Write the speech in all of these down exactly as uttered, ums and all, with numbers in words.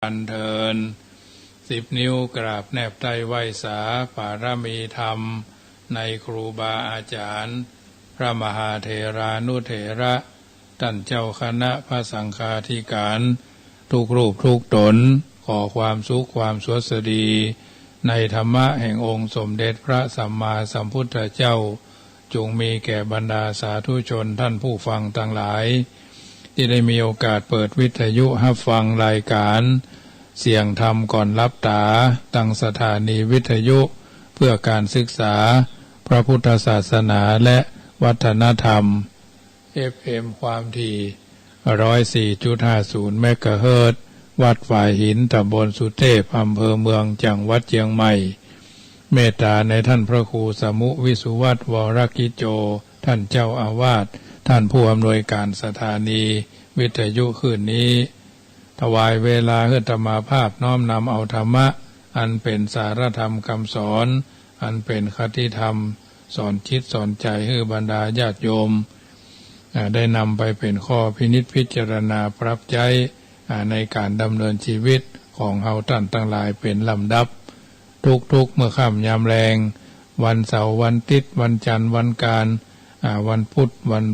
านเทอญ สิบนิ้วกราบแนบใต้ไหว้สา ปารมีธรรม ในครูบาอาจ๋ารย์ พระมหาเถรานุเถระ ต้านเจ้าคณะพระสังฆาธิการ ทุกรูปทุกต๋น ขอความสุขความสวัสดี ในธรรมะแห่งองค์สมเด็จพระสัมมาสัมพุทธเจ้า จงมีแก่บรรดาสาธุชนต้านผู้ฟังตังหลาย ตี้ได้มีโอกาสเปิดวิทยุฮับฟังรายก๋าน เสียงธรรมก่อนหลับต๋า ตางสถานีวิทยุเพื่อก๋านศึกษาพระพุทธศาสนาและวัฒนธรรม เอฟเอ็ม ความถี่ ร้อยสี่จุดห้าศูนย์ เมกะเฮิรตซ์ วัดฝายหิน ต๋ำบลสุเทพ อำเภอเมือง จังหวัดเจียงใหม่ เมตต๋าในต้านพระครูสมุห์ วิสุวัฒน์ วรกิจโจ ต้านเจ้าอาวาส ต้านผู้อำนวยก๋านสถานีวิทยุคลื่นนี้ ถวายเวลาหื้ออาตมาภาพน้อมนำเอาธรรมะ อันเป๋นสารธรรมกำสอน อันเป๋นคติธรรม สอนจิตสอนใจ๋หื้อบรรดาญาติโยม อ่า ได้นำไปเป๋นข้อพินิจพิจารณาปรับใจ๊ อ่า ในก๋านดำเนินชีวิตของเฮาต้านตังหลายเป๋นลำดับ ทุกๆ เมื่อค่ำยามแลง วันเสาร์ วันอาทิตย์ วันจันทร์ วันอังคาร อ่า วันพุธ วัน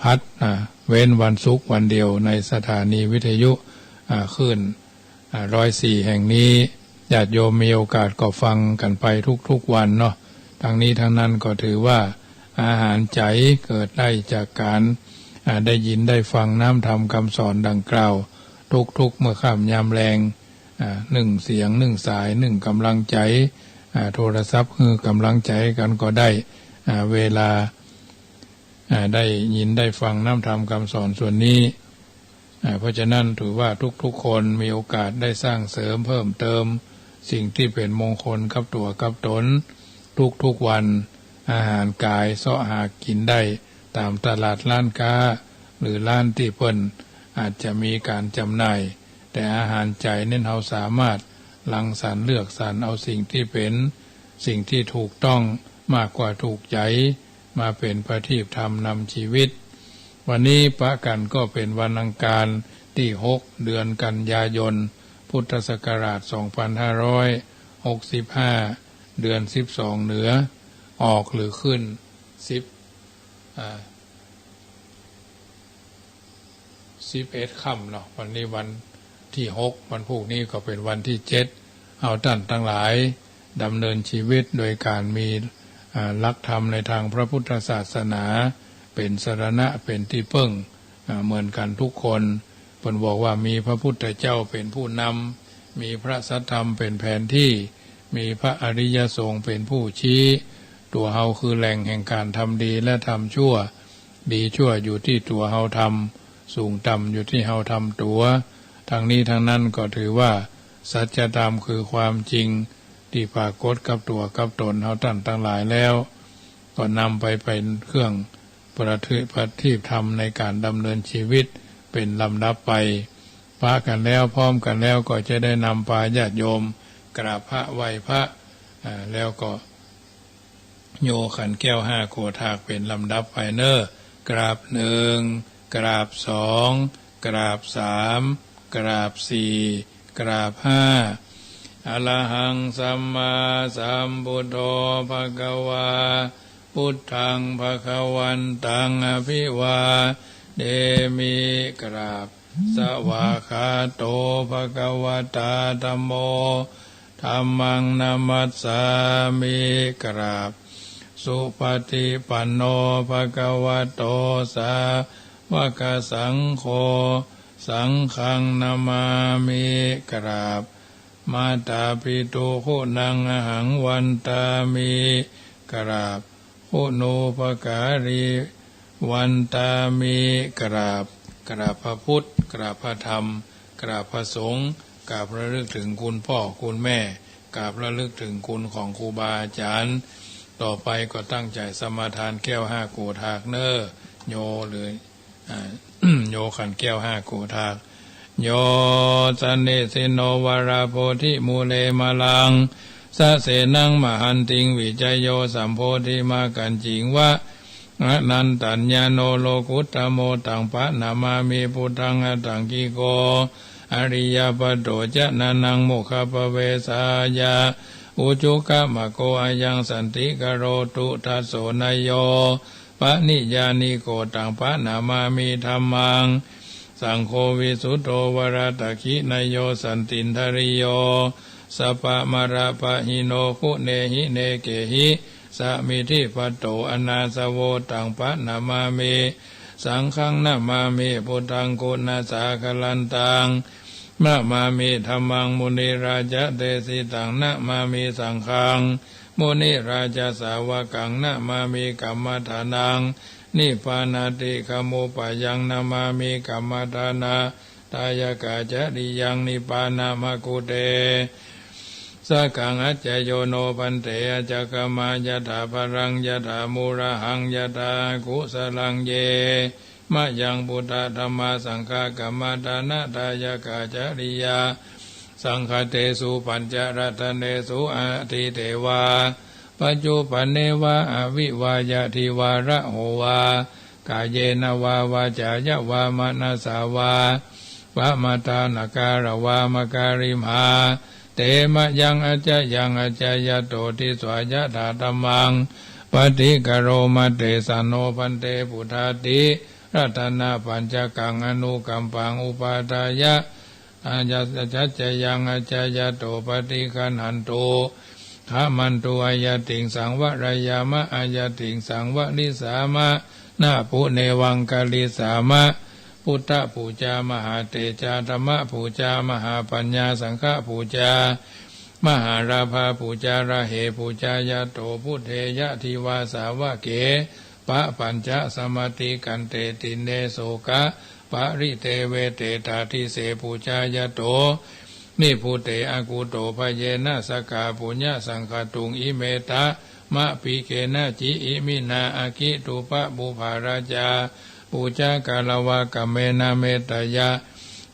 พัด อ่า เว้นวันศุกร์วันเดียวในสถานีวิทยุ อ่า คลื่น อ่า ร้อยสี่ แห่งนี้ ญาติโยมมีโอกาสก็ฟังกั๋นไปทุกๆ วันเนาะ ตังนี้ตังนั้นก็ถือว่าอาหารใจ๋เกิดได้จากก๋าน อ่า ได้ยินได้ฟังน้ำธรรมกำสอนดังกล่าว ทุกๆ เมื่อค่ำยามแลง อ่า นึ่งเสียง นึ่งสาย นึ่งก๋ำลังใจ๋ อ่า โทรศัพท์หื้อก๋ำลังใจ๋กั๋นก็ได้ อ่า เวลา อ่า ได้ยินได้ฟังน้ำธรรมกำสอนส่วนนี้ อ่า เพราะฉะนั้นถือว่าทุกๆ คนมีโอกาสได้สร้างเสริมเพิ่มเติม สิ่งตี้เป๋นมงคลกับตั๋วกับต๋น ทุกๆ วัน อาหารก๋ายเซาะหากิ๋นได้ต๋ามตลาดร้านก๊า หรือร้านตี้เปิ้นอาจจะมีก๋านจ๋ำหน่าย แต่อาหารใจ๋นั้นเฮาสามารถรังสรรค์เลือกสรรเอาสิ่งตี้เป๋นสิ่งตี้ถูกต้องมากกว่าถูกใจ๋ มาเป๋นประทีปธรรมนำชีวิต วันนี้ปะกั๋นก็เป๋นวันอังคารตี้หก เดือนกัญญายน พุทธศักราช สองพันห้าร้อยหกสิบห้า เดือนสิบสองเหนือ ออกหรือขึ้น สิบ อ่า สิบเอ็ดค่ำเนาะ วันนี้วันตี้หก วันพูกนี้ก็เป๋นวันตี้เจ็ด เฮาต้านตังหลายดำเนินชีวิตโดยก๋านมี อ่า หลักธรรมในตางพระพุทธศาสนา เป๋นสรณะ เป๋นตี้เปิ้ง อ่า เหมือนกั๋นทุกคน เปิ้นบอกว่ามีพระพุทธเจ้าเป๋นผู้นำ มีพระสัทธรรมเป๋นแผนตี้ มีพระอริยสงฆ์เป๋นผู้ชี้ ตั๋วเฮาคือแหล่งแห่งก๋านทำดีและทำชั่ว ดีชั่วอยู่ตี้ตั๋วเฮาทำ สูงต่ำอยู่ตี้เฮาทำตั๋ว ตังนี้ตังนั้นก็ถือว่าสัจธรรมคือความจริงตี้ปรากฏกับตั๋วกับต๋นเฮาต้านตังหลายแล้ว ก็นำไปเป๋นเครื่องประทีป ประทีปธรรมในก๋านดำเนินชีวิตเป๋นลำดับไป ปะกั๋นแล้ว พร้อมกั๋นแล้วก็จะได้นำปาญาติโยมกราบพระไหว้พระ อ่า แล้วก็ โยขันแก้วห้าโขดหากเป๋นลำดับไปเน่อ กราบหนึ่ง กราบสอง กราบสาม กราบสี่ กราบห้า อะระหังสัมมาสัมพุทโธ ภะคะวา พุทธัง ภะคะวันตัง อะภิวาเทมิ กราบ สวากขาโต ภะคะวะตา ธัมโม ธัมมัง นะมัสสามิ กราบ สุปฏิปันโน ภะคะวะโต สาวกสังโฆ สังฆัง นะมามิ กราบ มาตาปิตุ คุณัง อะหัง วันตามิ กราบ คุณูปการี วันตามิ กราบ กราบพระพุทธ กราบพระธรรม กราบพระสงฆ์ กราบระลึกถึงคุณพ่อคุณแม่ กราบระลึกถึงคุณของครูบาอาจ๋ารย์ ต่อไปก็ตั้งใจ๋สมาทานแก้วห้าโขดหากเน่อ โยหรือ อ่า โยขันแก้วห้าโขดหาก โย สะเนสสิโน วะระโพธิมูเล มะลัง สะเสนัง มหันติง วิชะโย สัมโพธิมักขัญญิง วะ อะนันตัญญาโณ โลกุตตะโม ตัง ปะนะมามิ พุทธัง อะตังกิโก อริยปัตโต จะนะนัง โมคคัพพะเวสายะ อุจุคะมะโก อะยัง สันติกะโรตุ ทัสโส นะโย ปะนิยานิโก ตัง ปะนะมามิ ธัมมัง สังโฆ วิสุตโธ วะระตะขินะโย สันตินทะริโย สัพพะมะระปะหิโน กุเณหิ เณเกหิ สะมิทธิปัตโต อะนาสะโว ตัง ปะนะมามิ สังฆัง นะมามิ พุทธัง กุณะสาคะลันตัง นะมามิ ธัมมัง มุนิราจะ เดสิตัง นะมามิ สังฆัง มุนิราจะสาวกัง นะมามิ กัมมะฐานัง นิพพานาติกะมุปปะยัง นะมามิ กัมมะฐานะทายะกะจริยัง นิพพานะมะกุเตสะกัง อัจจะโยโน ภันเต อัจจะกะมะ ยะถาพะลัง ยะถามูระหัง ยะถากุสะลัง เย มะยัง พุทธะ ธัมมา สังฆา กัมมะฐานะทายะกะจริยา สังฆะเตสุ ปัญจะรัตเนสุ อะทิเตวา ปัจจุปันเนวา อะวิวา ยะทิวา ระโหวา กาเยนะวา วาจายะวา มะนะสสาวา ปะมาทานะการะวา มะการิมหา เต มะยัง อัจจะยัง อัจจะยะโต ทิสสา ยะถา ธัมมัง ปะฏิกะโรมะ เตสะโน ภันเต ปุทธาติ รัตนะปัญจะกัง อะนุกัมปัง อุปาทายะ อะยัง อัจจะยัง อัจจะยะโต ปะฏิกัณหันตุ ขะมันตุ อะยะติงสัง วะระยามะ อะยะติงสัง วะริสสามะ นะปุเนวัง กะริสสามะ พุทธปูจา มหาเตจา ธัมมปูจา มหาปัญญา สังฆปูจา มหาลาภาปูจา ระเหปูจา ยะโต พุทเท ยะทิวา สาวะเก ปะปัญจะสะมะติกันเต ตินเน โสกะปะริเตเว เตตาทิเส ปูจา ยะโต นิพพุเต อะกุโต ภะเยนะ สะกา ปุญญะสังฆะตุง อิเมตะมะปิเกนะจิ อิมินา อะกิตุปะปุพพาราจา ปูจากาละวะกะเมนะ เมตตะยะ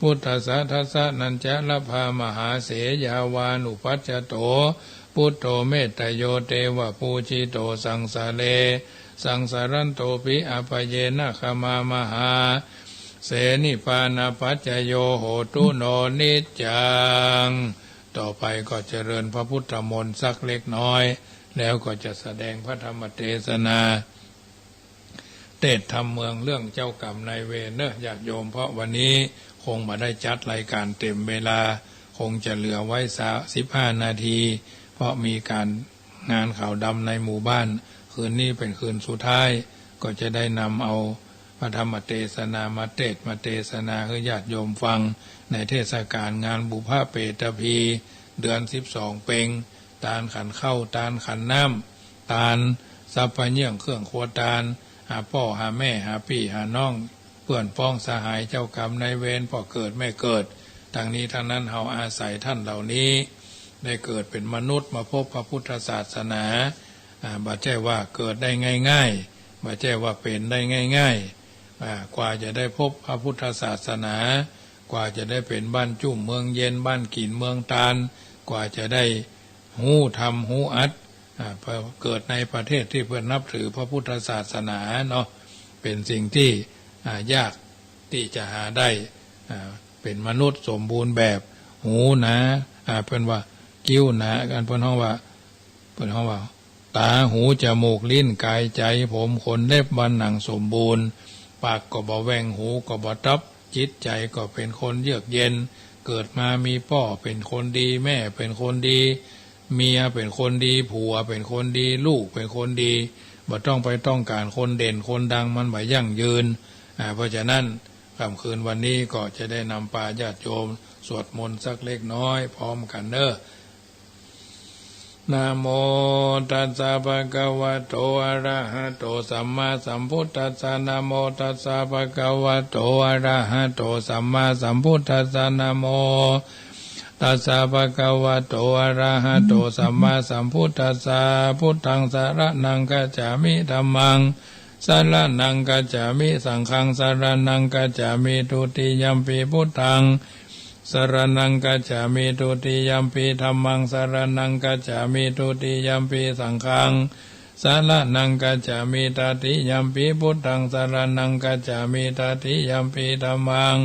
พุทธัสสะ ทัสสะนัญจะละภา มหาเสยาวานุปัจจโต ปุตโต เมตตะโย เตวะปูจิโต สังสะเร สังสะรันโตปิ อะปะเยนะ ขะมามะหาเส นิพพานะปัจจโย โหตุโน นิจจัง ต่อไปก็เจริญพระพุทธมนต์สักเล็กน้อย แล้วก็จะแสดงพระธรรมเตสนา เตสน์ธรรมเมืองเรื่องเจ้ากรรมนายเวรเนอะญาติโยม เพราะวันนี้คงบ่ได้จัดรายการเต็มเวลา คงจะเหลือไว้สามสิบห้านาที เพราะมีการงานขาวดำในหมู่บ้าน คืนนี้เป็นคืนสุดท้าย ก็จะได้นำเอาพระธรรมเตสนามาเตสน์มาเตสนาหื้อญาติโยมฟัง ในเทศกาลงานบุพเพตพี เดือนสิบสองเป็ง ตานขันข้าว ตานขันน้ำ ตานสัพพะเยื่องเครื่องครัวตาน หาป้อหาแม่ หาปี้หาน้อง เปื้อนป๊องสหาย เจ้ากรรมนายเวร ป้อเกิดแม่เกิด ตังนี้ตังนั้นเฮาอาศัยท่านเหล่านี้ ได้เกิดเป๋นมนุษย์มาพบพระพุทธศาสนา อ่า บ่ใจ้ว่าเกิดได้ง่ายๆ บ่ใจ้ว่าเป๋นได้ง่ายๆ อ่า กว่าจะได้พบพระพุทธศาสนา กว่าจะได้เป๋นบ้านจุ้มเมืองเย็น บ้านกิ๋นเมืองตาน กว่าจะได้ฮู้ธรรมฮู้อัตถ์ อ่า เกิดในประเทศตี้เปิ้นนับถือพระพุทธศาสนาเนาะ เป๋นสิ่งตี้ อ่า ยากตี้จะหาได้ อ่า เป๋นมนุษย์สมบูรณ์แบบ หูหนา อ่า เปิ้นว่าคิ้วหนา อันเปิ้นฮ้องว่า เปิ้นฮ้องว่า ต๋า หู จมูก ลิ้น ก๋าย ใจ๋ ผม ขน เล็บ บั้น หนัง สมบูรณ์ ปากก็บ่แหว่ง หูก็บ่ตับ จิตใจ๋ก็เป๋นคนเยือกเย็น เกิดมามีป้อเป๋นคนดี แม่เป๋นคนดี เมียเป๋นคนดี ผัวเป๋นคนดี ลูกเป๋นคนดี บ่ต้องไปต้องก๋านคนเด่นคนดัง มันบ่ยั่งยืน อ่า เพราะฉะนั้น ค่ำคืนวันนี้ก็จะได้นำปาญาติโยมสวดมนต์สักเล็กน้อยพร้อมกั๋นเน้อ นะโมตัสสะ ภะคะวะโต อะระหะโต สัมมาสัมพุทธัสสะ นะโมตัสสะ ภะคะวะโต อะระหะโต สัมมาสัมพุทธัสสะ นะโมตัสสะ ภะคะวะโต อะระหะโต สัมมาสัมพุทธัสสะ พุทธัง สะระณัง คัจฉามิ ธัมมัง สะระณัง คัจฉามิ สังฆัง สะระณัง คัจฉามิ ทุติยัมปิ พุทธัง สะระณัง คัจฉามิ ทุติยัมปิ ธัมมัง สะระณัง คัจฉามิ ทุติยัมปิ สังฆัง สะระณัง คัจฉามิ ตติยัมปิ พุทธัง สะระณัง คัจฉามิ ตติยัมปิ ธัมมัง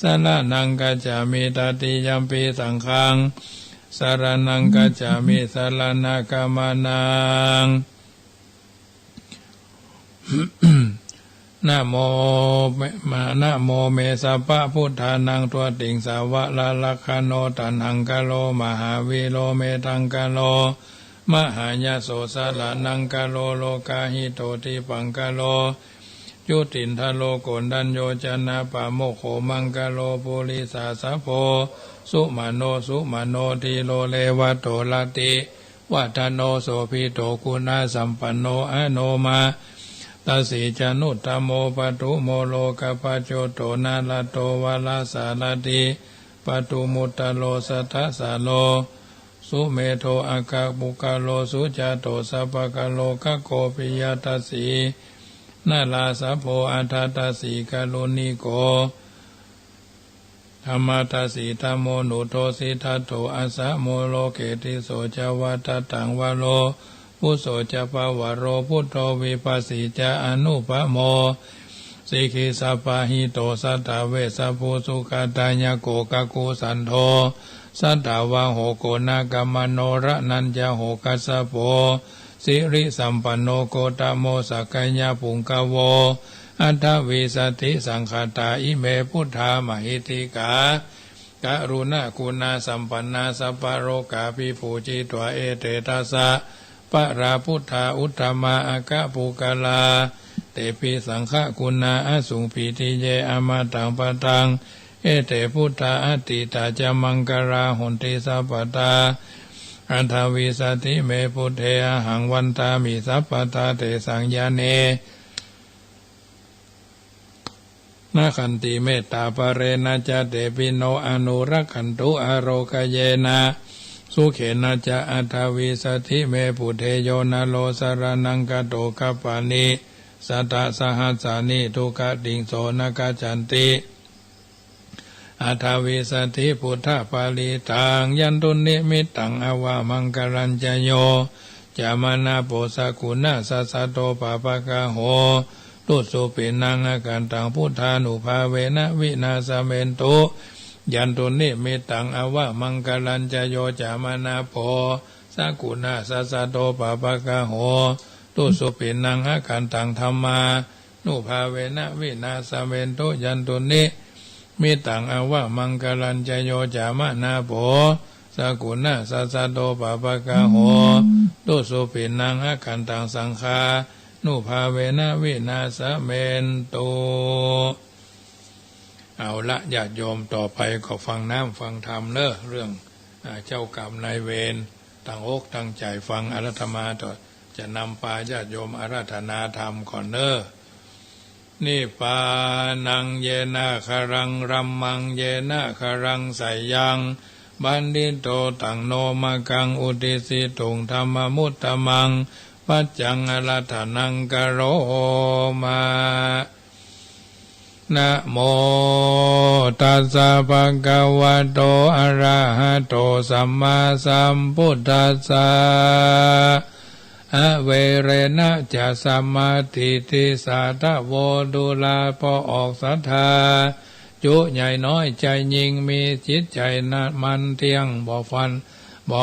สรณังคัจฉามิ ตติยมปิสังฆัง สรณังคัจฉามิ สรณะกะมะนะ นะโม นะโมเม สัพพะพุทธานัง ตัตติงสาวะละลักขะโณ ตะหังคะโล มหาวีโร เมธังคะโล มหายะโส สะระณังคะโล โลกาหิโต ทิปพังคะโล จุตินทะโล โกณฑัญโญ จะนะปะโมกโข มังคะโล ปุริสาสะโพ สุมะโน สุมะโน ธีโร เรวะโต รติ วัฒโน โสภิโต คุณะสัมปันโน อโนมะตะสี จานุตตะโม ปทุมโม โลกะปัจจุโต นะระโต วะระสะระถี ปทุมมุตตะโร สัตถะสะโร สุเมโธ อะกะปุคคะโล สุจาโต สัพพะคะโล กะโก ปิยะตะสี นะราสะโพ อัฏฐะตะสี กะรุณิโก ธัมมะตะสี ธัมโม นุโท สิทธัตโถ อัสสะโม โลเก ติสโส จะวัตะตัง วะโร ปุสโส จะปะวะโร พุทโธ วิปัสสี จะ อนุปะโม สิกขิสัปปะหิโต สัตถะเวสสะภู สุขะทายะโก กะกุสันโธ สัตถะวาโห โกณะกะมะโน ระนัญจะโห คัสสะโป สิริสัมปันโน โคตะโม สักกะยะปุงกะโว อัฏฐะวิสะถิ สังฆัตตา อิเม พุทธา มหิทธิกา กะรุณาคุณาสัมปันนา สัพพะโลกาภิปูจิตวา เอเต ทัสสะ ปะรา พุทธา อุตตมะ อะกะปุคคลา เตปิ สังฆะคุณา อสุง ปีติเย อะมะตัง ปะทัง เอเต พุทธา อะทิตถา จะ มังคะลา หอนติ สัพพะทา อัฏฐะวิสะถิ เม พุทเท อะหัง วันทามิ สัพพะทา เตสัง ญาเณ นะขันติ เมตตาปะเรนะจะ เตปิโน อนุรักขันตุ อะโรคะเยนะ สุเขนะจะ อัฏฐะวิสะถิ เม พุทเท โยนะโล สะระณังคโต คัปปะนิ สัตตะสะหัสสานิ ทุกขะติงโส นะคัจฉันติ อัฏฐะวิสะถิ พุทธะปะริตตัง ยันตุนนิมิตตัง อะวะมังคะลัญจะ โย จะมะนะโป สะกุณะสัสสะโต ปะปะกะโห ตุสุปิณัง อะคันตัง พุทธานุภาเวนะ วินาสะเมนตุ ยันตุนนิมิตตัง อะวะมังคะลัญจะ โย จะมะนะโป สะกุณะสัสสะโต ปะปะกะโห ตุสุปิณัง อะคันตัง ธัมมานุภาเวนะ วินาสะเมนตุ ยันตุนนิมิตตัง อะวะมังคะลัญจะ โย จะมะนะโป สะกุณะสัสสะโต ปะปะกะโห ตุสุปิณัง อะคันตัง สังฆานุภาเวนะ วินาสะเมนตุ เอาละ ญาติโยม ต่อไปก็ฟังน้ำฟังธรรมเน้อ เรื่อง อ่า เจ้ากรรมนายเวร ตั้งอกตั้งใจ๋ฟัง อาตมาก็จะนำปาญาติโยมอาราธนาธรรมก่อนเน้อ นิพพานัง เยนะ คารัง รัมมัง เยนะ คารัง ไสยัง บัณฑิโต ตัง โน มะกัง อุติสสิตุง ธัมมานุตตะมัง ปัจจัง อาราธนัง กะโรมะ นะโม ตัสสะ ภะคะวะโต อะระหะโต สัมมาสัมพุทธัสสะ อะเวเรนะจะ สัมมาทิฏฐิ สาทะโว ดูรา ป้อออกศรัทธา จุใหญ่น้อยใจ๋ยิ่ง มีจิตใจ๋หนักมั่นเตี้ยง บ่ฟั่น บ่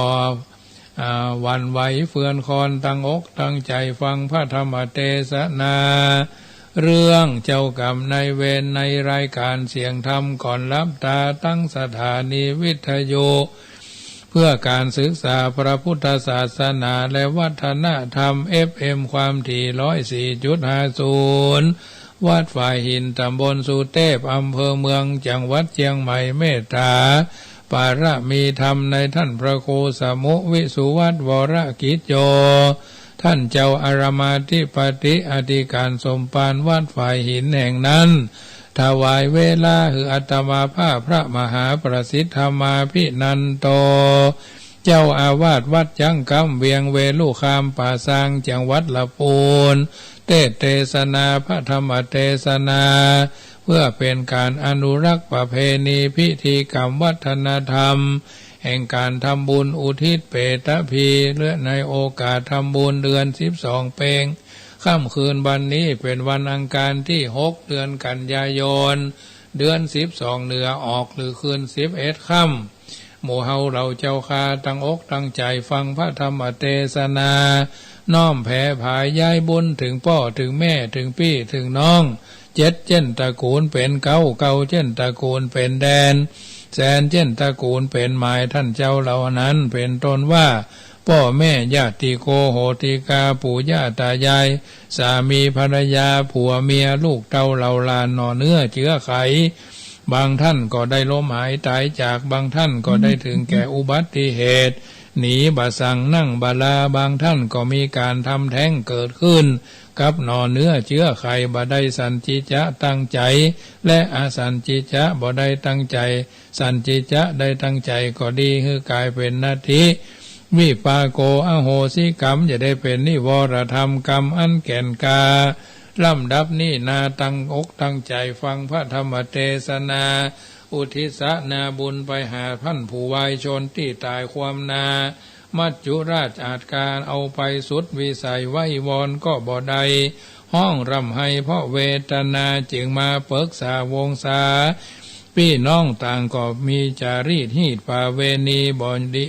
อ่า หวั่นไหวเฟื่อนคลอน ตั้งอกตั้งใจ๋ฟังพระธรรมเตสนา เรื่องเจ้ากรรมนายเวร ในรายการเสียงธรรมก่อนหลับตา ตั้งสถานีวิทยุ เพื่อการศึกษาพระพุทธศาสนาและวัฒนธรรม เอฟเอ็ม ความถี่ ร้อยสี่จุดห้าศูนย์ วัดฝายหิน ตำบลสุเตพ อำเภอเมือง จังหวัดเจียงใหม่ เมตตา ปารมีธรรมในท่านพระครูสมุ วิสุวัฒน์ วรกิจโย ท่านเจ้าอารามอธิปติอธิการสมภารวัดฝายหินแห่งนั้น ถวายเวลาหื้ออาตมาภาพพระมหาประสิทธธรรมาภินันโต เจ้าอาวาสวัดจังกำ เวียงเวลุคามป่าซาง จังหวัดละปูน เตสน์เตสนาพระธรรมเตสนา เพื่อเป็นการอนุรักษ์ประเพณีพิธีกรรมวัฒนธรรม แห่งการทำบุญอุทิศเปตภีร์ และในโอกาสทำบุญเดือนสิบสองเพ็ง ค่ำคืนวันนี้เป็นวันอังคารที่หก เดือนกันยายน เดือนสิบสองเหนือออก หรือคืนสิบเอ็ดค่ำ หมู่เฮาเหล่าเจ้าข้าตั้งอกตั้งใจ๋ฟังพระธรรมเตสนา น้อมแผ่ผายย้ายบุญเถิงป้อเถิงแม่เถิงปี้เถิงน้อง เจ็ดเจ้นตระกูลเป๋นเก๊า เก้าเจ้นตระกูลเป๋นแดน แสนเจ้นตระกูลเป๋นหมาย ต้านเจ้าเหล่านั้นเป๋นต้นว่า ป้อแม่ญาติโกโหติกา ปู่ย่าตายาย สามีภรรยา ผัวเมีย ลูกเต้าเหล่าหลาน หน่อเนื้อเจื๊อไข บางต้านก็ได้ล้มหายต๋ายจาก บางต้านก็ได้เถิงแก่อุบัติเหตุ หนีบ่สั่งนั่งบ่ลา บางต้านก็มีก๋านทำแต๊งเกิดขึ้น กับหน่อเนื้อเจื๊อไข บ่ได้สันจิจะตั้งใจ๋ และอสันจิจะบ่ได้ตั้งใจ๋ สันจิจะได้ตั้งใจ๋ก็ดี หื้อกายเป๋นนัตถิวิปากโก อโหสิกรรม จะได้เป๋นนิวรธรรมกรรมอันแก่นกล้า ลำดับนี้นาตั้งอกตั้งใจ๋ฟังพระธรรมเตสนา อุทิศนาบุญไปหาต้านผู้วายชนตี้ต๋ายความนา มัจจุราชอาจก๋าเอาไปสุดวิสัยไว้วอนก็บ่ได้ ฮ้องร่ำไห้เพราะเวทนา จึงมาปึกษาวงศา ปี้น้องต่างก็มีจารีตฮีตประเวณี บ่ดี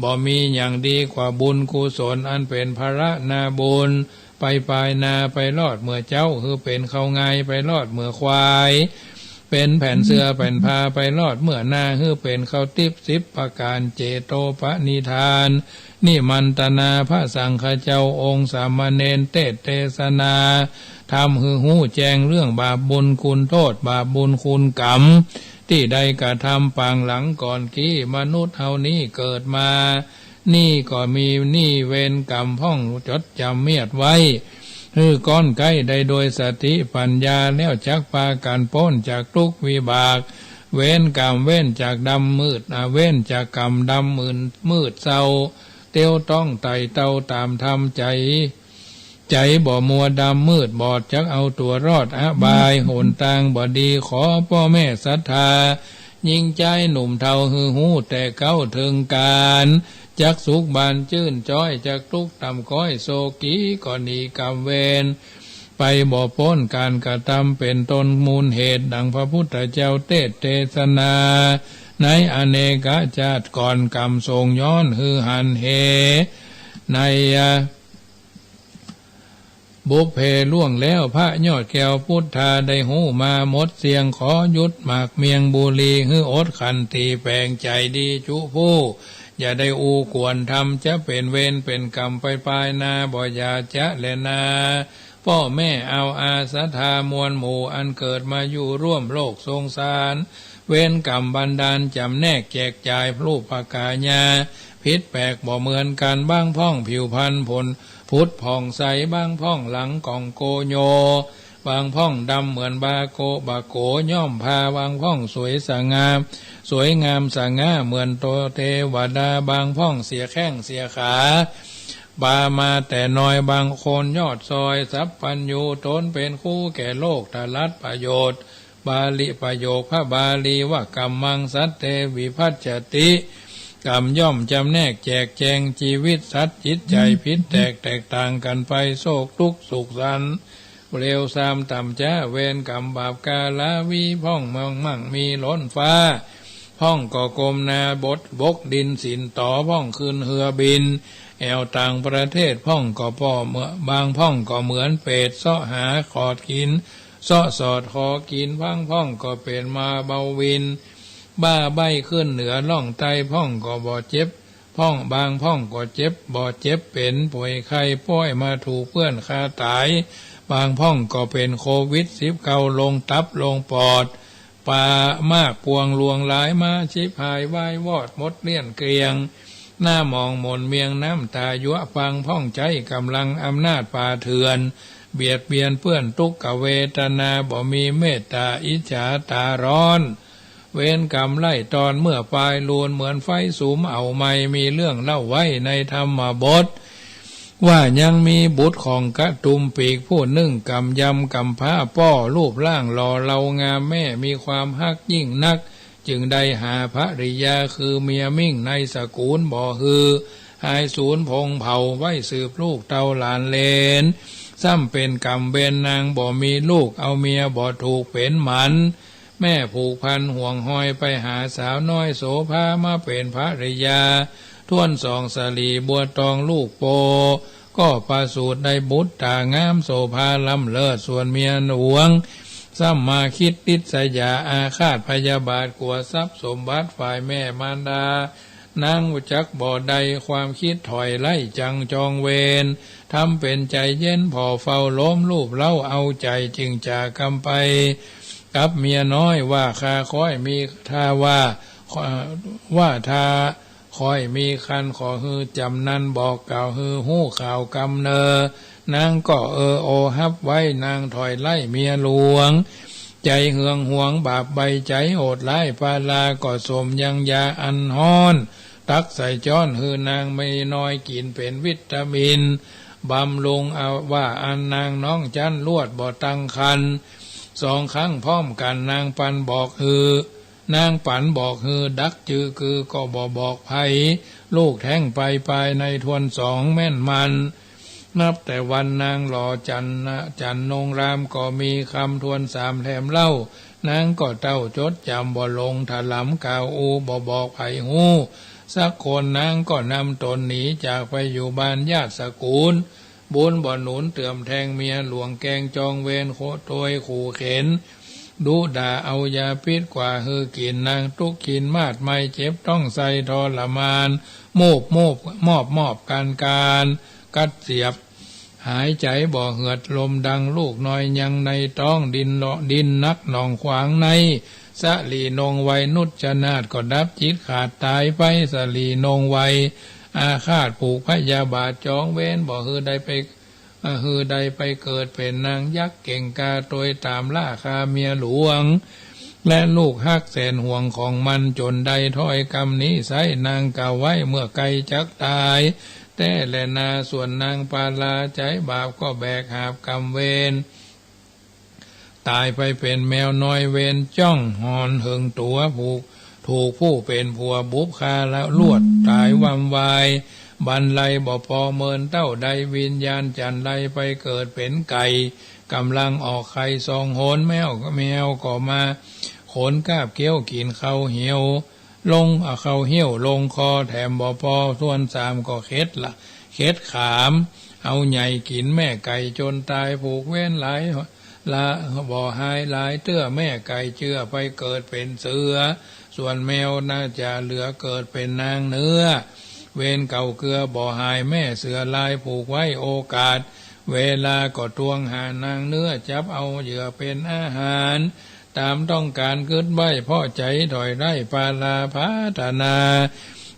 บ่มีหยังดีกว่าบุญกุศล อันเป๋นพละนาบุญ ไปปายนาไปรอดเมื่อเจ๊า หื้อเป๋นข้าวงาย ไปรอดเมื่อควาย เป๋นแผ่นเสื้อแผ่นผ้า ไปรอดเมื่อนา หื้อเป๋นข้าวติ๊บสิบประก๋าน เจโตปณิธาน นิมันตนาพระสังฆเจ้า องค์สามเณรเตสน์เตสนาธรรม หื้อฮู้แจ้งเรื่องบาปบุญคุณโต้ษ บาปบุญคุณกรรม ตี้ได้กระทำปางหลังก่อนกี้ มนุษย์เฮานี้เกิดมา นี่ก็มีหนี้เวรกรรมพ่องจดจ๋ำเมียดไว้ หื้อก้อนใก๊ได้โดยสติปัญญา แล้วจักปากั๋นป๊นจากทุกข์วิบาก เวรกรรม เว้นจากดำมืด อ่า เว้นจากกรรมดำมืด มืดเศร้า เตียวต้องไต่เต้าต๋ามธรรมใจ๋ ใจ๋บ่มัวดำมืดบอด จักเอาตั๋วรอดอบาย หนตางบ่ดี ขอป้อแม่ศรัทธา ญิงจายหนุ่มเฒ่า หื้อฮู้แต่เก๊าเถิงก๋าน จักสุขบานจื้นจ๊อย จักตุ๊กข์ต่ำก๊อย โศกีก็หนีกรรมเวรไปบ่ป๊น ก๋านกระทำเป๋นต้นมูลเหตุ ดังพระพุทธเจ้าเตสน์เตสนา ในอเนกชาติก่อน กรรมส่งย้อนหื้อหันเห ใน บุพเพล่วงแล้ว พระยอดแก้วพุทธา ได้ฮู้มาหมดเสี้ยง ขอหยุดหมากเมียงบุหรี่ หื้ออดขันติแป๋งใจ๋ดีจุผู้ อย่าได้อู้ควรทำ จะเป๋นเวรเป๋นกรรมไปปายนา บ่อย่าจะแลนา ป้อแม่เอาอาศรัทธามวลหมู่ อันเกิดมาอยู่ร่วมโลกสงสาร เวรกรรมบันดาลจ๋ำแนกแจกจ่าย รูปกายา ผิดแปลกบ่เหมือนกั๋น บางพ่องผิวพรรณผุดผ่องใส บางพ่องหลังก่องโกโย บางพ่องดำเหมือนบาโก บาโกย้อมผ้า บางพ่องสวยสง่า สวยงามสง่าเหมือนโตเตวดา บางพ่องเสียแข้งเสียขา ปามาแต่น้อย บางคนยอดซอย สัพพัญญู ตนเป๋นครูแก่โลก ตรัสประโยชน์ บาลีประโยคพระบาลีว่า กรรมังสัตเต วิภัจจติ กรรมย่อมจำแนกแจกแจงจีวิตสัตว์จิตใจ๋ ผิดแตกแตกต่างกั๋นไป โศกทุกข์สุขสันต์ เลวซามต่ำจ๊า เวรกรรมบาปกาลาวี พ่องเมืองมั่งมีล้นฟ้า พ่องก็ก้มหน้าบดบกดินสินต่อ พ่องขึ้นเฮือบิน แอ่วต่างประเทศ พ่องก็ป้อเมือ บางพ่องก็เหมือนเปรต เซาะหาขอดกิ๋น เซาะสอดขอกิ๋น บางพ่องก็เป๋นมาเบาวิน บ้าใบ้ขึ้นเหนือล่องใต้ พ่องก็บ่เจ็บ พ่อง บางพ่องก็เจ็บ บ่เจ็บเป๋นป่วยไข้ ป้อยมาถูกเปื้อนฆ่าต๋าย บางพ่องก็เป๋นโควิดสิบเก้า ลงตับลงปอด ปามากปวงลวงหลายมา ฉิบหายวายวอดหมดเลี้ยนเกลี้ยง หน้าหมองหม่นเมียงน้ำตายั้ว บางพ่องใจ๊ก๋ำลังอำนาจป่าเถื่อน เบียดเบียนเปื้อนตุ๊กขเวทนา บ่มีเมตต๋าอิจฉาต๋าร้อน เวรกรรมไล่ตอนเมื่อปายลูน เหมือนไฟสุมเอาไหม้ มีเรื่องเล่าไว้ในธรรมบท ว่ายังมีบุตรของกะตุมปีกผู้นึ่ง ก๋ำยำก๋ำพร้าป้อ รูปร่างหล่อเลางาม แม่มีความฮักยิ่งนัก จึงได้หาภริยาคือเมียมิ่งในสกุล บ่หื้อหายสูญพงศ์เผ่า ไว้สืบลูกเต้าหลานเหลน ซ้ำเป๋นกรรมเวรนางบ่มีลูก เอาเมียบ่ถูกเป๋นหมัน แม่ผูกพันห่วงหอยไปหาสาวน้อยโสภามาเป๋นภริยา ถ้วนสองสลีบัวตองลูกโป ก็ประสูติได้บุตรต๋างามโสภาล้ำเลิศ ส่วนเมียหลวง ซ้ำมาคิดริษยาอาฆาตพยาบาท กั๋วทรัพย์สมบัติฝ่ายแม่มารดา นางจักบ่ได้ความคิดถอยไล่จังจองเวร ทำเป๋นใจ๋เย็นผ่อเฝ้าโลมลูบเล้าเอาใจ๋ จึงจากำไปกับเมียน้อยว่า ข้าค่อยมี ถ้าว่า ว่าถ้าค่อยมีครรภ์ ขอหื้อจ๋ำนันบอกกล่าวหื้อฮู้ข่าวกำเนิด นางก็เออโอฮับไว้ นางถอยไล่เมียหลวง ใจ๋เหืองหวงบาปใบ้ใจ๋โหดร้าย ปาราก็สมยังยาอันฮ้อน ตักใส่จ๊อนหื้อนางเมียน้อยกิ๋นเป๋นวิตามิน บำรุงเอาว่าอันนางน้องจั๊นลวดบ่ตั้งครรภ์ สองครั้งพร้อมกั๋น นางปันบอกหื้อ นางปันบอกหื้อดักจื้อกือก็บ่บอกใผ ลูกแท้งไปปายในถ้วนสองแม่นมัน นับแต่วันนางหล่อจันนะ จันนงรามก็มีคำถ้วนสามแถมเล่า นางก็เต้าจดจ๋ำบ่หลงถลำ กล่าวอู้บ่บอกใผฮู้สักคน นางก็นำต๋นหนีจากไปอยู่บ้านญาติสกุล บุญบ่หนุนเตื้อมแทง เมียหลวงแกล้งจองเวร โคตวยขู่เข็ญ ดุด่าเอายาพิษกว่าหื้อกิ๋น นางตุ๊กข์ขินมาดไม้ เจ็บต๊องไส้ทรมาน มูบมูบมอบมอบกานกาน กัดเสียบ หายใจ๋บ่เหือด ลมดังลูกน้อยยังในต๊อง ดิ้นเลาะดิ้นนักหนองขวางใน สลีนงไวยนุชนาถก็ดับจิตขาดต๋ายไป สลีนงไวยอาฆาตผูกพยาบาทจองเวร บ่หื้อได้ไป อ่า หื้อได้ไปเกิดเป๋นนางยักษ์เก่งกล้า ตวยต๋ามล่าฆ่าเมียหลวง และลูกฮักแสนห่วงของมัน จ๋นได้ถ้อยกำนี้ไส้ นางกล่าวไว้เมื่อใก้จักต๋ายแต๊แลนา ส่วนนางปาราใจ๊บาปก็แบกหาบกรรมเวร ต๋ายไปเป๋นแมวน้อย เวรจ้องหอนเถิงตั๋ว ผูก ถูกผู้เป๋นผัวบุบฆ่าแล้วลวดต๋ายวำวาย บรรลัยบ่ปอเมินเต้าใด วิญญาณจั๋นไรไปเกิดเป๋นไก่ ก่ำลังออกไข่สองหน แมว แมวก็มาขนกาบเคี้ยวกิ๋นข้าวเหี่ยว ลง เอาข้าวเหี่ยวลงคอ แถมบ่ปอถ้วนสามก็เข็ดละ เข็ดขาม เอาใหญ่กิ๋นแม่ไก่จ๋นต๋าย ผูกเวรหลาย ละบ่หายหลายเตื้อ แม่ไก่เจื้อไปเกิดเป๋นเสือ ส่วนแมวน่าจะเหลือเกิดเป๋นนางเนื้อ เวรเก่าเกื้อบ่หาย แม่เสือลายผูกไว้โอกาส เวลาก็ตวงหานางเนื้อ จับเอาเหยื่อเป๋นอาหาร ต๋ามต้องก๋านกึ๊ดไว้ เพราะใจ๋ถอยได้ปาราพัฒนา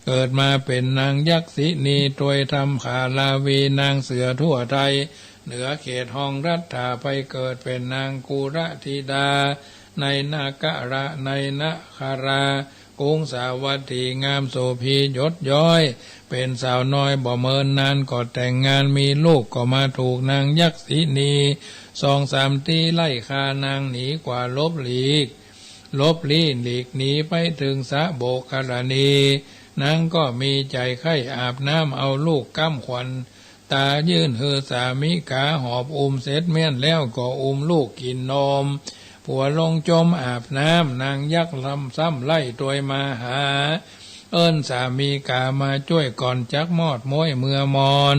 เกิดมาเป๋นนางยักษินี ตวยธรรมขาลาวี นางเสือทั่วไทย เหนือเขตห้องรัฐา ไปเกิดเป๋นนางกุลธิดา ในนาครา ในนาครา กรุงสาวัตถี งามโสภียศย้อย เป๋นสาวน้อยบ่เมินนาน ก็แต่งงานมีลูก ก็มาถูกนางยักษินี สองสามตี้ไล่ฆ่านางหนีกว่า หลบหลีก หลบลี้หลีกหนีไปเถิงสระโบกขรณี นางก็มีใจ๋ใค่อาบน้ำ เอาลูกก้ำขวัญต๋ายื่นหื้อสามิกา หอบอุ้มเสร็จเมี้ยนแล้ว ก็อุ้มลูกกิ๋นนม ผัวลงจมอาบน้ำ นางยักษ์ลำซ้ำไล่ตวยมาหา เอิ้นสามิกามาจ้วยก่อน จักมอดม้วยเมือมอน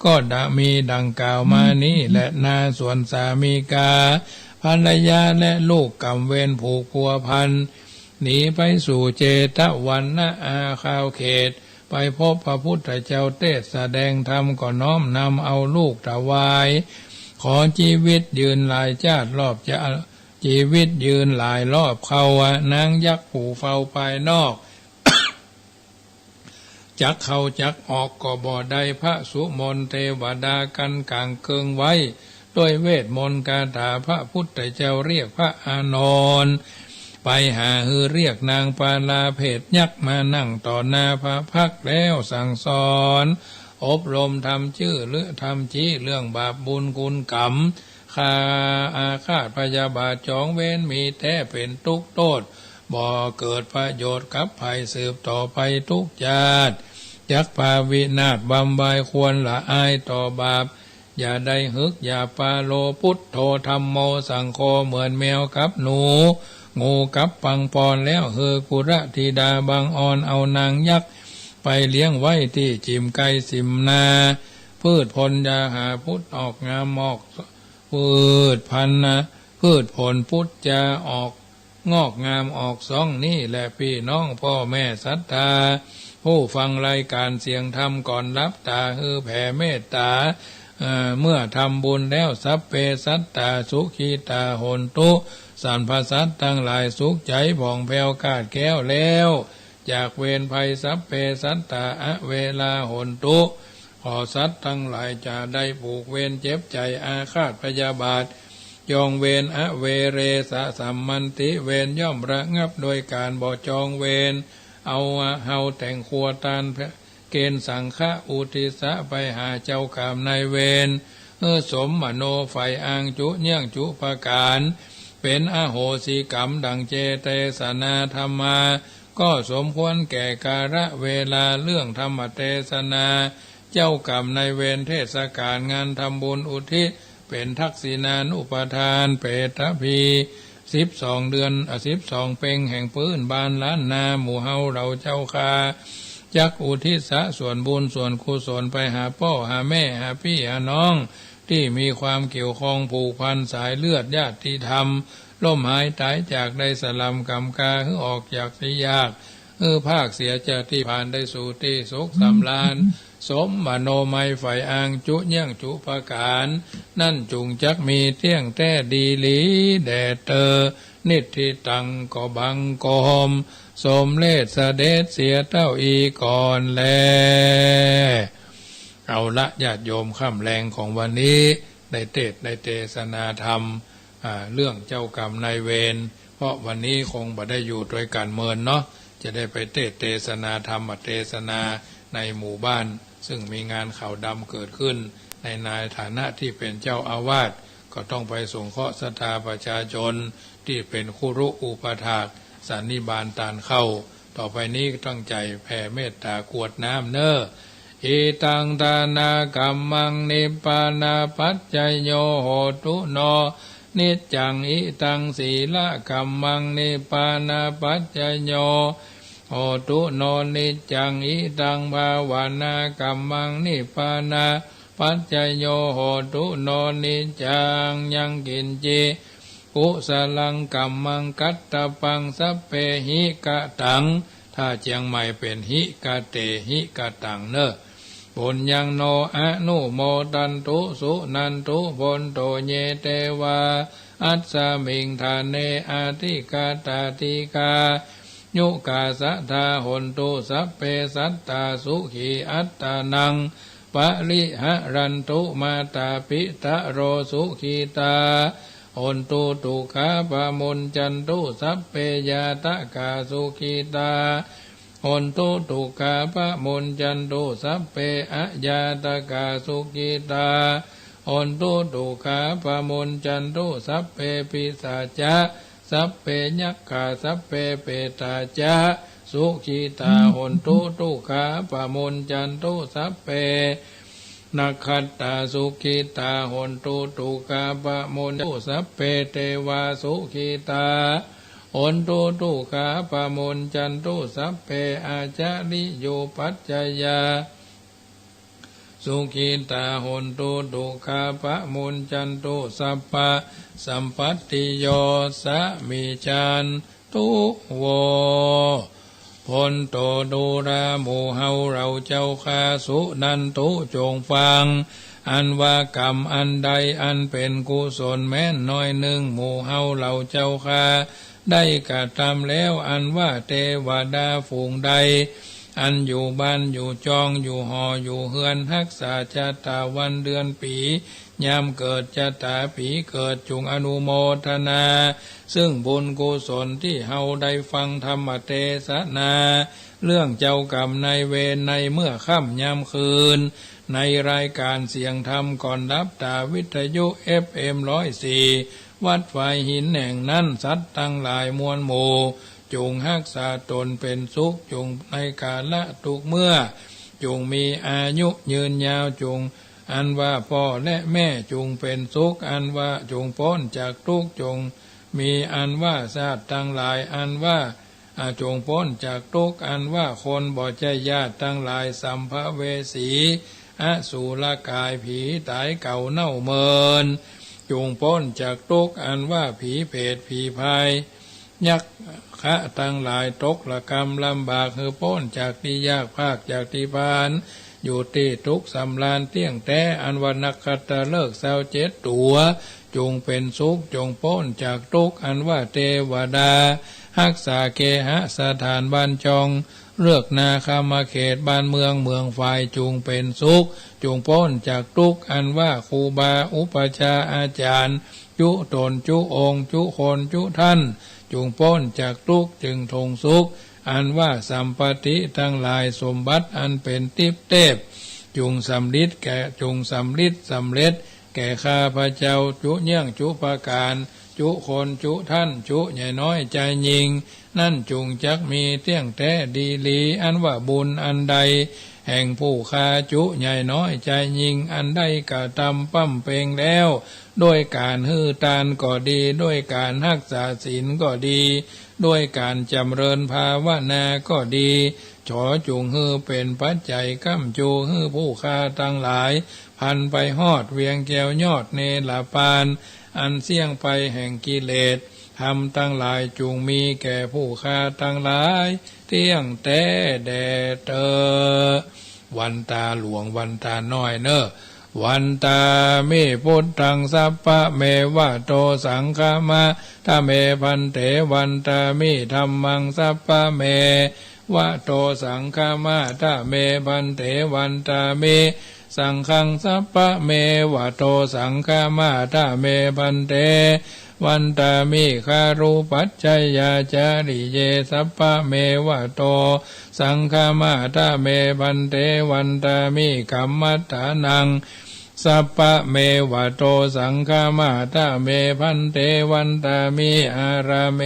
ก็ดะมีดังกล่าวมานี้แลนา ส่วนสามิกา ภรรยาและลูกกรรมเวรผูกพัวพัน หนีไปสู่เจตวันนะอาคาวเขต ไปพบพระพุทธเจ้าเตสน์แสดงธรรม ก็น้อมนำเอาลูกถวาย ขอจีวิตยืนหลายจาติรอบจะ จีวิตยืนหลายรอบเข้า นางยักษ์ผู้เฝ้าภายนอก จักเข้าจักออกก็บ่ได้ พระสุมนเตวดากั๋นก๋างเกิงไว้ ด้วยเวทมนต์คาถา พระพุทธเจ้าเรียกพระอานนท์ ไปหาหื้อเรียกนางปาลาเภทยักษ์ มานั่งต่อหน้าพระพักตร์แล้วสั่งสอน อบรมธรรมจื้อเรื่อง ธรรมจี้เรื่องบาปบุญคุณกรรม ฆ่าอาฆาตพยาบาทจองเวร มีแต๊เป๋นตุ๊กข์โต้ษ บ่เกิดประโยชน์กับใผ สืบต่อไปทุกชาติ จักปาวินาศวำวาย ควรละอายต่อบาป อย่าได้หึกอย่าปาโล พุทโธธัมโมสังโฆ เหมือนแมวกับหนู งูกับปังปอนแล้ว หื้อกุลธิดาบังออนเอานางยักษ์ไปเลี้ยงไว้ตี้จิ่มไกลสิมนา พืชผลจะหาพุทธออกงามออก พืชพันธุ์นะ พืชผลพุทธจะออกงอกงามออกซ่อง นี่แหละปี้น้องป้อแม่ศรัทธา ผู้ฟังรายก๋านเสียงธรรมก่อนหลับต๋า หื้อแผ่เมตต๋า เอ่อ เมื่อทำบุญแล้ว สัพเพสัตตา สุขิตา หนตุ สรรพสัตว์ตังหลายสุขใจ๋ผ่องแผ้วคลาดแคล้วแล้วจากเวรภัย สัพเพสัตตา อเวรา หนตุ ขอสัตว์ตังหลายจะได้ผูกเวรเจ็บใจ๋อาฆาตพยาบาท จองเวร อเวเรสะ สัมมันติ เวรย่อมระงับโดยก๋านบ่จองเวร เอาเฮาแต่งครัวตาน เกณฑ์สังฆะ อุทิศะไปหาเจ้ากรรมนายเวร หื้อสมมโนใฝ่อังจุเยื่องจุประก๋าน เป๋นอโหสิกรรมดั่งเจเตสนาธรรมา ก็สมควรแก่กาละเวลา เรื่องธรรมเตสนา เจ้ากรรมนายเวร เทศก๋าลงานทำบุญอุทิศ เป๋นทักษิณานุปทาน เปตพี สิบสองเดือน อ่ะ สิบสองเพ็งแห่งปื๊นบ้านล้านนาหมู่เฮาเหล่าเจ้าข้า จักอุทิศะส่วนบุญส่วนกุศลไปหาป้อหาแม่หาปี้หาน้อง ตี้มีความเกี่ยวข้องผูกพันสายเลือดญาติธรรม ล้มหายต๋ายจากได้สลำก๋ำกา หื้อออกจากตี้ยาก หื้อพรากเสียจากตี้ผ่านได้สู่ตี้สุขสำราญ สมมโนมัยใฝ่อังจุเยื่องจุประก๋าน นั้นจุ่งจักมีเตี้ยงแต๊ดีหลีแด่เตอ นิทธิตัง ก็บังคมสมเร็จเสด็จเสียเต้าอี้ก่อนแล เอาละญาติโยม ค่ำแลงของวันนี้ได้เตสน์ได้เตสนาธรรม อ่า เรื่องเจ้ากรรมนายเวร เพราะวันนี้คงบ่ได้อยู่ตวยกั๋นเมินเนาะ จะได้ไปเตสน์เตสนาธรรมเตสนาในหมู่บ้าน ซึ่งมีงานขาวดำเกิดขึ้น ในฐานะตี้เป๋นเจ้าอาวาส ก็ต้องไปสงเคราะห์ศรัทธาประชาชนตี้เป๋นคุรุอุปถากสันนิบาตตานเข้า ต่อไปนี้ตั้งใจ๋แผ่เมตต๋ากรวดน้ำเน่อ อิตังทานกัมมัง นิพพานาปัจจโย โหตุโน นิจจัง อิตังสีลกัมมัง นิพพานาปัจจโย โหตุโน นิจจัง อิตังภาวนากัมมัง นิพพานาปัจจโย โหตุโน นิจจัง ยังกิญจิ กุสลังกัมมัง กัตตปัง สัพเพหิกะตัง ถ้าเจียงใหม่เป๋น หิกะเต หิกะตัง เน่อ ปุญญังโน อนุโมทันตุ สุนันตุ โภนโต เย เตวา อัสสมิง ฐาเน อธิกาตา ติกายุกา สัทธา โหนตุ สัพเพ สัตตา สุขี อัตตานัง ปะริหะรันตุ มาตา ปิตะโร สุขีตา โหนตุ ตุกขาปะมุญจันตุ สัพเพ ญาตะกา สุขีตา โหนตุ ตุกขาปะมุญจันตุ สัพเพ อะญาตะกา สุขีตา โหนตุ ตุกขาปะมุญจันตุ สัพเพ ปิศาจะ สัพเพ ยักขา สัพเพ เปตาจะ สุขีตา โหนตุ ตุกขาปะมุญจันตุ สัพเพ นักขัตตา สุขีตา โหนตุ ตุกขาปะมุญจันตุ สัพเพ เตวา สุขีตา โหนตุ ตุกขาปะมุญจันตุ สัพเพ อาจาริยุปัจจยา สุขีตา โหนตุ ตุกขาปะมุญจันตุ สัพพะสัมปัตติโย สะมิจันตุ โว โภนโต ดูราหมู่เฮาเหล่าเจ้าข้า สุนันตุ จงฟัง อันว่ากรรมอันใดอันเป๋นกุศลแม้นน้อยนึ่ง หมู่เฮาเหล่าเจ้าข้าได้กระทำแล้ว อันว่าเตวดาฝูงใด อันอยู่บ้านอยู่จอง อยู่หออยู่เฮือน ฮักษาจะตาวันเดือนปี๋ ยามเกิดจะตาปี๋เกิด จุ่งอนุโมทนา ซึ่งบุญกุศลตี้เฮาได้ฟังธรรมเตสนา เรื่องเจ้ากรรมนายเวรในเมื่อค่ำยามคืน ในรายก๋านเสียงธรรมก่อนหลับต๋า วิทยุ เอฟเอ็ม ร้อยสี่ วัดฝายหินแห่งนั้น สัตว์ตังหลายมวลหมู่ จุ่งฮักษาต๋นเป๋นสุข จุ่งในกาละทุกเมื่อ จุ่งมีอายุยืนยาว จุ่งอันว่าป้อและแม่จุ่งเป๋นสุข อันว่าจุ่งป๊นจากทุกข์ จุ่ง มีอันว่าชาติตังหลาย อันว่า อ่า จงป๊นจากตุ๊กข์ อันว่าคนบ่ใจ้ญาติตังหลาย สัมภเวสี อสุรกาย ผีต๋ายเก่าเน่าเมิน จุ่งป๊นจากตุ๊กข์ อันว่าผีเปรต ผีพาย ยักขะตังหลาย ตกระกำลำบาก หื้อป๊นจากตี้ยาก พรากจากตี้พาน อยู่ตี้สุขสำราญเตี้ยงแต๊ อันว่านักขัตฤกษ์ซาวเจ็ดตั๋ว จุ่งเป๋นสุข จุ่งป๊นจากตุ๊กข์ อันว่าเตวดา ฮักษาเคหสถานบ้านจอง เรือกนาคามเขตบ้านเมืองเมืองฝ่าย จุ่งเป๋นสุข จุ่งป๊นจากตุ๊กข์ อันว่าครูบาอุปัชฌาย์อาจ๋ารย์ จุต๋นจุองค์ จุคนจุท่าน จุ่งป๊นจากตุ๊กข์ จุ่งถงสุข อันว่าสัมปัตติตังหลาย สมบัติอันเป๋นติ๊บเต๊บ จุ่งสำริดแก่ จุ่งสำริดสำเร็จ แก่ข้าพเจ้า จุเยื่องจุประก๋าน จุคนจุท่าน จุใหญ่น้อยจายยิ่ง นั้นจุ่งจักมีเตี้ยงแต๊ดีหลี อันว่าบุญอันใด แห่งผู้ข้าจุใหญ่น้อยจายยิ่ง อันได้กระตำบำเพ็งแล้ว ด้วยก๋านหื้อตานก็ดี ด้วยก๋านฮักษาศีลก็ดี ด้วยก๋านจ๋ำเริญภาวนาก็ดี ขอจุ่งหื้อเป๋นปัจจัยก้ำจู หื้อผู้ข้าตังหลาย พันไปฮอดเวียงแก้วยอดเนรปาน อันเสี้ยงไปแห่งกิเลสธรรมตังหลาย จุ่งมีแก่ผู้ข้าตังหลาย เตี้ยงแต๊แด่เต๊อ วันตาหลวง วันตาน้อยเน่อ วันตามิ พุทธัง สัพพะเมวะโต สังฆะมะทะเม ภันเต วันตามิ ธัมมัง สัพพะเมวะโต สังฆะมะทะเม ภันเต วันตามิ สังฆัง สัพพะเมวะโต สังฆะมะทะเม ภันเต วันตามิ คารุปัจฉยาจาริเย สัพพะเมวะโต สังฆะมะทะเม ภันเต วันตามิ กัมมัฏฐานัง สัพพะเมวะโต สังฆะมะทะเม ภันเต วันตามิ อารามเม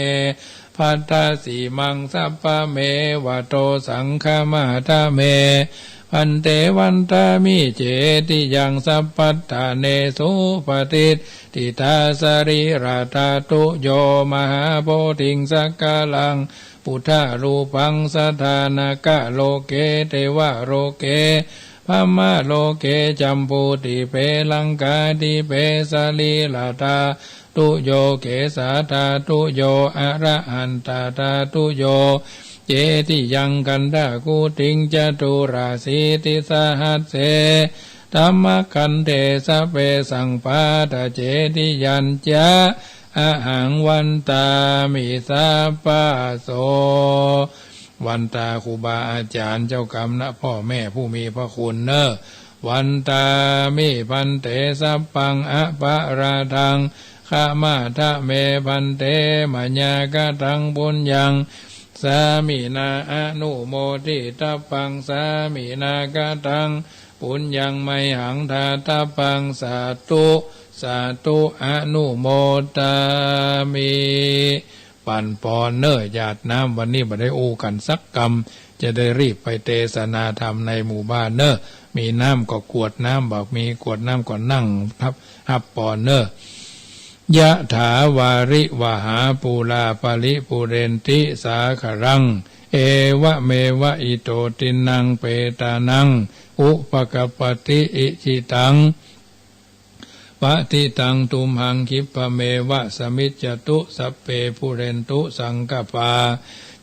ภัทธสีมัง สัพพะเมวะโต สังฆะมะทะเม ภันเต วันตามิ เจติยัง สัพพัฏฐาเน สุปะติฏฐิตา สะรีระธาตุโย มหาโพธิง สักกะลัง ปุทธะรูปัง สะทานะกะโลเก เตวะโลเก พรหมะโลเก จัมปูติเป ลังกาติเป สะรีระธาตุโย เกสาธาตุโย อะระหันตะธาตุโย เจติยัง ขันธะกูติง จตุราสีติสะหัสเส ธัมมะขันเท สะเปสัง ปาทะเจติยัญจะ อะหัง วันตามิ สัพพะโส วันตาครูบาอาจ๋ารย์ เจ้ากรรมนายพ่อแม่ผู้มีพระคุณเน่อ วันตามิ ภันเต สัพพัง อะปะราธัง ขะมะทะเม ภันเต มะยาคะตัง ปุญญัง สามินา อะนุโมทิตะปัง สามินาคะตัง ปุญญัง ไมหัง ทาตะปัง สาธุ สาธุ อะนุโมทามิ ปั๋นปอนเน่อ หยาดน้ำ วันนี้บ่ได้อู้กั๋นสักกำ จะได้รีบไปเตสนาธรรมในหมู่บ้านเน่อ มีน้ำก็กรวดน้ำ บ่มีกรวดน้ำก็นั่งฮับ ฮับปอนเน่อ ยะถา วาริวหา ปูรา ปะริปูเรนติ สาคะรัง เอวะเมวะ อิโต ทินนัง เปตานัง อุปะกัปปะติ อิจิตัง ปะติตัง ตุมหัง ขิปปะเมวะ สะมิจจะตุ สัพเพ ปูเรนตุ สังกะปา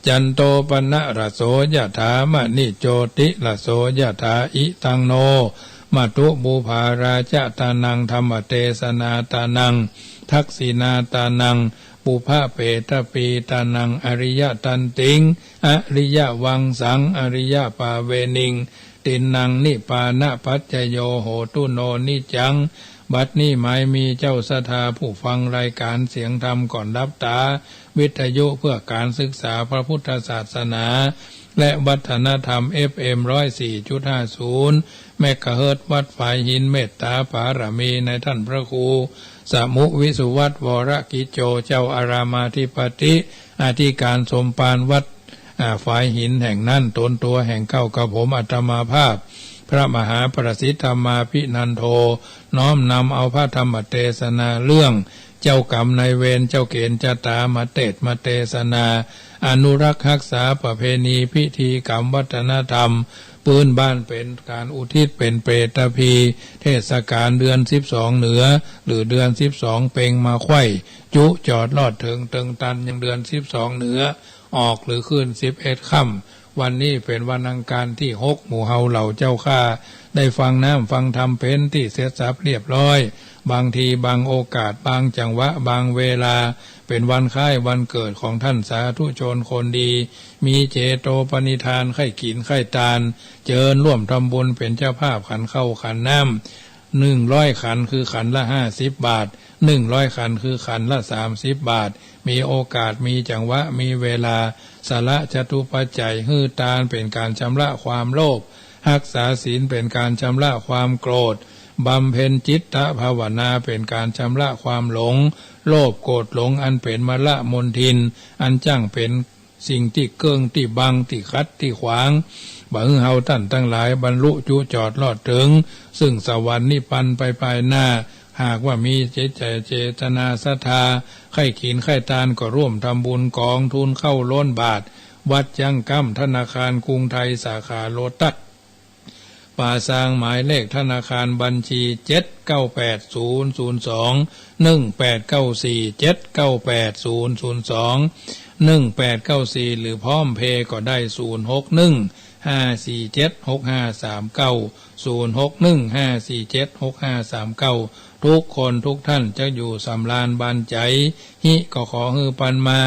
จันโต ปะนะระโส ยะถา มะณิ โจติระโส ยะถา อิทัง โน มะตุ ปูปาราจะตานัง ธัมมะเตสนาตานัง ทักษิณาตานัง ปุพพะเปตะปีตานัง อริยะตันติง อริยะวังสัง อริยะปาเวนิง ตินนัง นิปปานะปัจจโย โหตุ โน นิจจัง บัดนี้หมายมีเจ้าศรัทธาผู้ฟังรายการเสียงธรรมก่อนหลับต๋า วิทยุเพื่อการศึกษาพระพุทธศาสนา และวัฒนธรรม เอฟเอ็ม ร้อยสี่จุดห้าศูนย์ เมกะเฮิรตซ์ วัดฝายหิน เมตตาบารมีในต้านพระครู สมุ วิสุวัฒน์ วรกิจโจ เจ้าอารามอธิปติ อธิการสมภารวัด อ่า ฝายหินแห่งนั้น ตนตั๋วแห่งเก๊ากระผมอาตมาภาพ พระมหาประสิทธิ์ธรรมาภินันโท น้อมนำเอาพระธรรมเตสนาเรื่อง เจ้ากรรมนายเวร เจ้าเกณฑ์จะต๋า มาเตศน์มาเตสนา อนุรักษ์ฮักษาประเพณีพิธีกรรมวัฒนธรรมปื้นบ้าน เป๋นก๋านอุทิศเป๋นเปตภี เทศกาลเดือนสิบสองเหนือ หรือเดือนสิบสองเป็งมาไขว้ จุจอดลอดเถิงเติงตันยังเดือนสิบสองเหนือ ออกหรือขึ้นสิบเอ็ดค่ำ วันนี้เป๋นวันอังคารตี้หก หมู่เฮาเหล่าเจ้าข้าได้ฟังน้ำฟังธรรมเป๋นตี้เสร็จสรรพเรียบร้อย บางทีบางโอกาสบางจังหวะบางเวลา เป๋นวันคล้ายวันเกิดของท่านสาธุชนคนดี มีเจโตปณิธานใค่กิ๋นใค่ตาน เจิญร่วมทำบุญเป๋นเจ้าภาพขันข้าวขันน้ำ หนึ่งร้อยขันคือขันละห้าสิบบาท หนึ่งร้อยขันคือขันละสามสิบบาท มีโอกาสมีจังหวะมีเวลา สละจตุปัจจัยหื้อตานเป๋นก๋านชำระความโลภ ฮักษาศีลเป๋นก๋านชำระความโกรธ บำเพ็ญจิตตภาวนาเป๋นก๋านชำระความหลง โลภโกรธหลงอันเป๋นมลมลทิน อันจั้งเป๋น สิ่งตี้เกิ่งตี้บังตี้ขัดตี้ขวาง บ่หื้อเฮาต้านตังหลายบรรลุจุจอดลอดเถิง ซึ่งสวรรค์นิพพานไปภายหน้า หากว่ามีเจตใจเจตนาศรัทธา ใค่กิ๋นใค่ตานก็ร่วมทำบุญก๋องทุนข้าวล้นบาตร วัดยังก้ำ ธนาคารกรุงไทย สาขาโลตัส ป่าซาง หมายเลขธนาคารบัญชี เจ็ดเก้าแปดศูนย์ศูนย์สอง หนึ่งแปดเก้าสี่ เจ็ดเก้าแปดศูนย์ศูนย์สอง หนึ่งแปดเก้าสี่ หรือพร้อมเพย์ก็ได้ ศูนย์หกหนึ่ง ห้าสี่เจ็ด หกห้าสามเก้า ศูนย์หกหนึ่ง ห้าสี่เจ็ด หกห้าสามเก้า ทุกคนทุกท่านจะอยู่สำราญบานใจ๋ ฮิก็ขอหื้อปันมา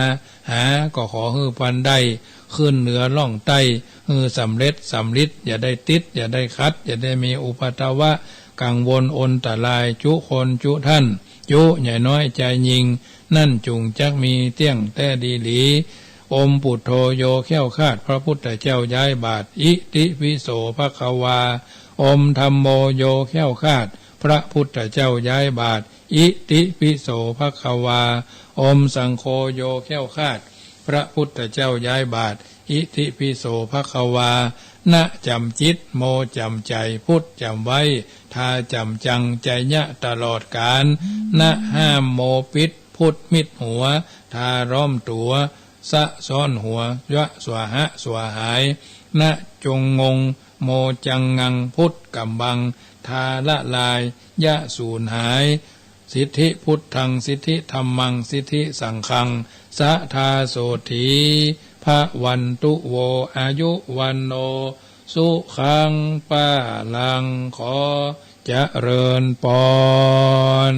หาก็ขอหื้อปันได้ ขึ้นเหนือล่องใต้ หื้อสำเร็จสำริด อย่าได้ติด อย่าได้ขัด อย่าได้มีอุปัทวะ กังวลอันตราย จุคนจุท่าน จุใหญ่น้อยจายญิง นั้นจุ่งจักมีเตี้ยงแต๊ดีหลี อมปุทโธโยแคล้วคลาด พระพุทธเจ้าย้ายบาตร อิติปิโสภะคะวา อมธัมโมโยแคล้วคลาด พระพุทธเจ้าย้ายบาตร อิติปิโสภะคะวา อมสังโฆโยแคล้วคลาด พระพุทธเจ้าย้ายบาตร อิติปิโสภะคะวา นะจ๋ำจิต โมจ๋ำใจ๋ พุทธจ๋ำไว้ ทาจ๋ำจัง ไชยะตลอดกาล นะห้าม โมปิด พุทธมิดหัว ทาล้อมตั๋ว สะซ้อนหัว ยะสวาหะสวาหาย นะจงงง โมจังงัง พุทธก๋ำบัง ทาละลาย ยะสูญหาย สิทธิพุทธัง สิทธิธัมมัง สิทธิสังฆัง สะทาโสตถี ภะวันตุ โว อายุ วัณโณ สุขัง พะลัง ขอเจริญปอน